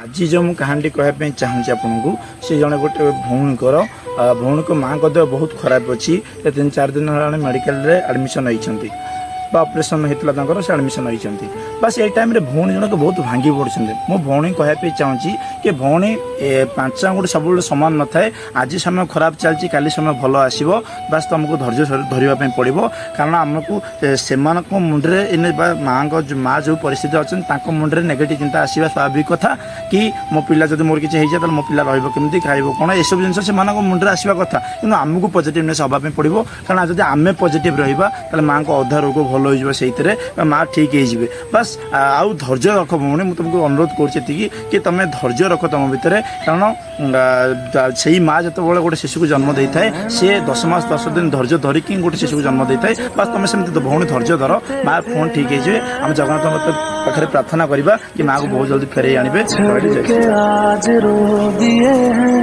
ଆଜି ଯେଉଁ ମୁଁ କାହାଣୀଟି କହିବା ପାଇଁ ଚାହୁଁଛି ଆପଣଙ୍କୁ, ସେ ଜଣେ ଗୋଟେ ଭଉଣୀଙ୍କର ଭଉଣୀଙ୍କ ମାଆଙ୍କ ଦେହ ବହୁତ ଖରାପ ଅଛି। ସେ 3-4 ଦିନ ହେଲାଣି ମେଡ଼ିକାଲରେ ଆଡ଼ମିସନ୍ ହେଇଛନ୍ତି ବା ଅପରେସନ୍ ହେଇଥିଲା ତାଙ୍କର, ସେ ଆଡ଼ମିସନ୍ ହେଇଛନ୍ତି। ବାସ୍, ଏଇ ଟାଇମ୍ରେ ଭଉଣୀ ଜଣକ ବହୁତ ଭାଙ୍ଗି ପଡ଼ୁଛନ୍ତି। ମୁଁ ଭଉଣୀ କହିବା ପାଇଁ ଚାହୁଁଛି କି ଭଉଣୀ, ପାଞ୍ଚ ଆଙ୍ଗୁଠି ସବୁବେଳେ ସମାନ ନଥାଏ। ଆଜି ସମୟ ଖରାପ ଚାଲିଛି, କାଲି ସମୟ ଭଲ ଆସିବ। ବାସ୍, ତୁମକୁ ଧୈର୍ଯ୍ୟ ଧରିବା ପାଇଁ ପଡ଼ିବ। କାରଣ ଆମକୁ ସେମାନଙ୍କ ମୁଣ୍ଡରେ ଏନେ ବା ମାଆଙ୍କ ମା ଯେଉଁ ପରିସ୍ଥିତି ଅଛନ୍ତି, ତାଙ୍କ ମୁଣ୍ଡରେ ନେଗେଟିଭ୍ ଚିନ୍ତା ଆସିବା ସ୍ୱାଭାବିକ କଥା କି ମୋ ପିଲା, ଯଦି ମୋର କିଛି ହେଇଯାଏ, ତାହେଲେ ମୋ ପିଲା ରହିବ କେମିତି, ଖାଇବ କ'ଣ? ଏସବୁ ଜିନିଷ ସେମାନଙ୍କ ମୁଣ୍ଡରେ ଆସିବା କଥା। କିନ୍ତୁ ଆମକୁ ପଜିଟିଭନେସ୍ ହେବା ପାଇଁ ପଡ଼ିବ। କାରଣ ଯଦି ଆମେ ପଜିଟିଭ୍ ରହିବା, ତାହେଲେ ମାଆଙ୍କ ଅଧା ରୋଗ ଭଲ ହୋଇଯିବ ସେଇଥିରେ ବା ମା ଠିକ୍ ହେଇଯିବେ। ବାସ୍, ଆଉ ଧୈର୍ଯ୍ୟ ରଖ ଭଉଣୀ। ମୁଁ ତୁମକୁ ଅନୁରୋଧ କରୁଛି ଏତିକି କି ତମେ ଧୈର୍ଯ୍ୟ ରଖ ତମ ଭିତରେ। କାରଣ ସେଇ ମା ଯେତେବେଳେ ଗୋଟେ ଶିଶୁକୁ ଜନ୍ମ ଦେଇଥାଏ, ସିଏ 10 ମାସ 10 ଦିନ ଧୈର୍ଯ୍ୟ ଧରିକି ଗୋଟେ ଶିଶୁକୁ ଜନ୍ମ ଦେଇଥାଏ। ବାସ୍, ତମେ ସେମିତି ଭଉଣୀ ଧୈର୍ଯ୍ୟ ଧର, ମା ପୁଣି ଠିକ୍ ହେଇଯିବେ। ଆମେ ଜଗନ୍ନାଥଙ୍କ ପାଖରେ ପ୍ରାର୍ଥନା କରିବା କି ମାଆକୁ ବହୁତ ଜଲ୍ଦି ଫେରେଇ ଆଣିବେ। ରହିଲି, ଜୟ के ଶ୍ରୀରାମ। आज रो दिए हैं।